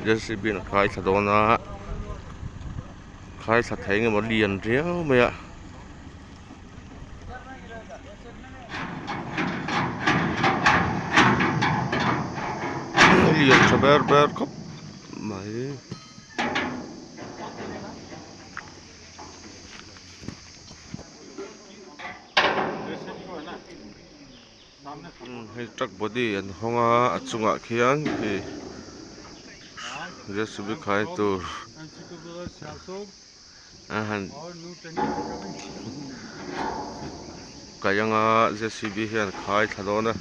J C B in a khai thla dawn a khai thla thei engemaw lian riau mai a. Lian tha ber ber khawp mai. Hei truck body an hawng a a chungah khian khi J C B khai tur a han kaih anga J C B hian khai thla dawn a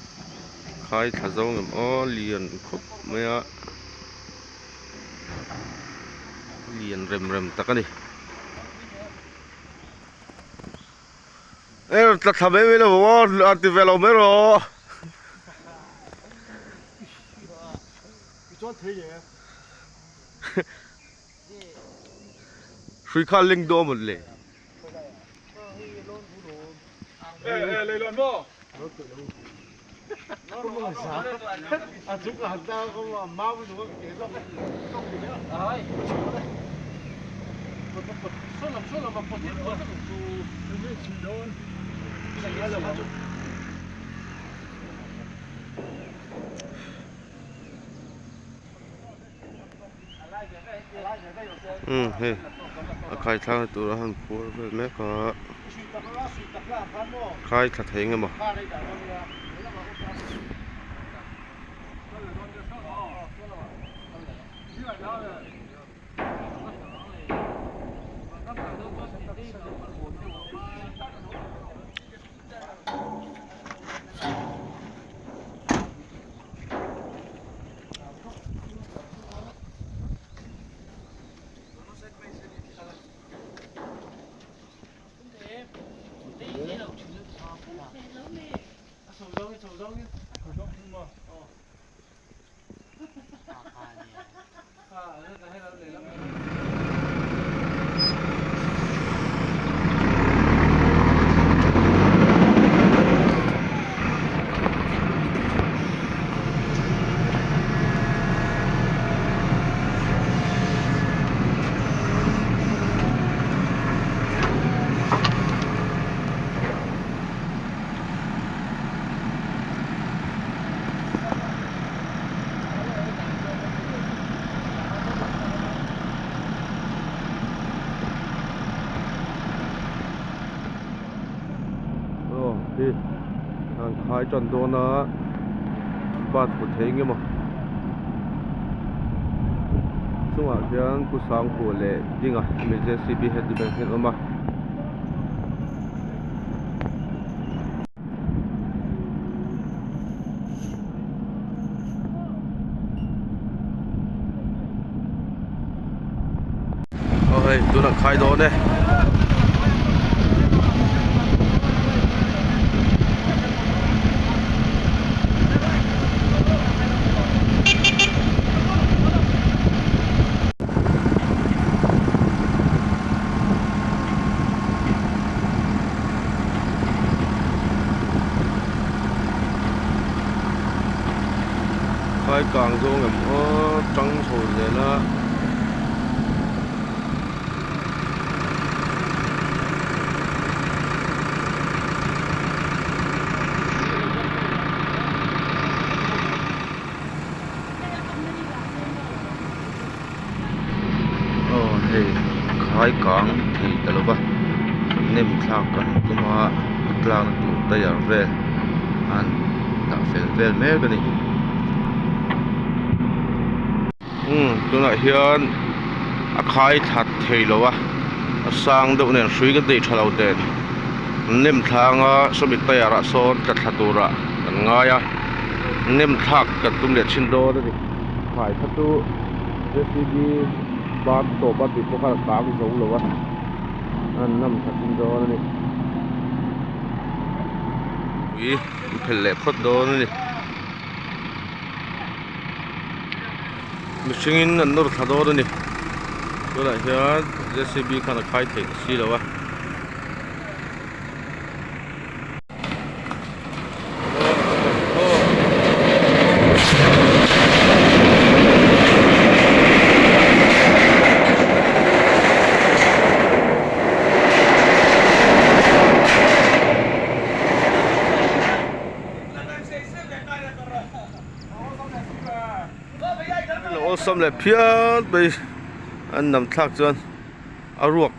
khai thla zo ngem aw lian khawp mai a lian rem rem tak a ni. E rawn tla thla mai mai lo aw a ti ve lo mai rawh. Hrui kha a leng dawn mawn le. Umm hei a khai thlakna tur a han phuar vel mek a khai thla thei eng emaw. Aw hi an khai tan dawn a bat hmu thei nge maw chungah hian pu sangkua leh dinga hemi J C B handyman hi an awm a. Aw hei tunah khai dawn e. Phai kang zawng em aw tang chho zel a. Aw hei khai kang thei ta lo va nem thlak kan tum a a tlakna tur tyre vel an dah fel vel mek a ni umm tunah hian a khai that thei lo a a sang deuh nen hrui kan tih tha lo nen nem thlang a sawmi tyre ah sawn tla thla turah kan ngai a nem thlak kan tum leh thin dawn a ni. Khai kha chu J C B ban tawp a tih pawh khan a kang zo lo a, an nam tha thin dawn a ni. Ui an phelh leh phawt dawn a ni. Mihringin an nawr thla dawn a ni. Tunah hian J C B khan a khai theih si lo a. Awlsam leh phian mai an nam thlak chuan a ruak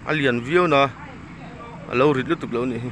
a lian viau na a lo rit lutuk lo a nih hi.